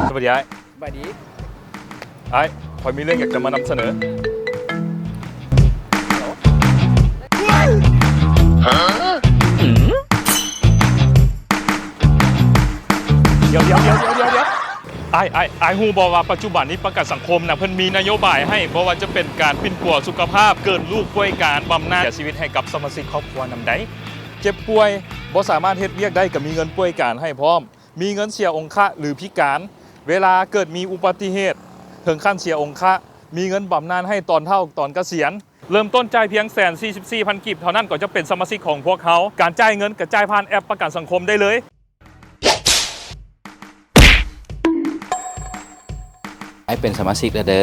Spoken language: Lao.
ສະບາຍດີອ້າຍ. ສະບາຍດີ. ອ້າຍ ຂ້ອຍມີເລື່ອງຢາກຈະມານຳສະເໜີ. ດຽວໆໆໆໆ ອ້າຍ ອ້າຍ ອ້າຍຮູ້ບໍ່ວ່າປັດຈຸບັນນີ້ປະກັນສັງຄົມນະ ເພິ່ນມີນະໂຍບາຍໃຫ້ ບໍ່ວ່າຈະເປັນການປິ່ນປົວສຸຂະພາບ, ເກີດລູກປ່ວຍການ, ບຳນານ, ເສຍຊີວິດໃຫ້ກັບສະມາຊິກຄອບຄົວນຳໃດ໋. ເຈັບປ່ວຍ, ບໍ່ສາມາດເຮັດວຽກໄດ້, ກໍມີເງິນປ່ວຍການໃຫ້ພ້ອມ. ມີເງິນເສຍອົງຄະ ຫຼື ພິການ. ເວລາເກີດມີອຸບັດຕິເຫດເຖິງຂັ້ນເສຍອົງຄະ, ມີເງິນບຳນານໃຫ້ຕອນເຖົ້າຕອນກະສຽນ. ເລີ່ມຕົ້ນຈ່າຍພຽງແສນສີ່ສິບສີ່ພັນກີບເທົ່ານັ້ນ ກໍຈະເປັນສະມາຊິກຂອງພວກເຮົາ. ການຈ່າຍເງິນກໍຈ່າຍຜ່ານແອັບປະກັນສັງຄົມໄດ້ເລີຍ. ໃຫ້ເປັນສະມາຊິກແລ້ວເດີ.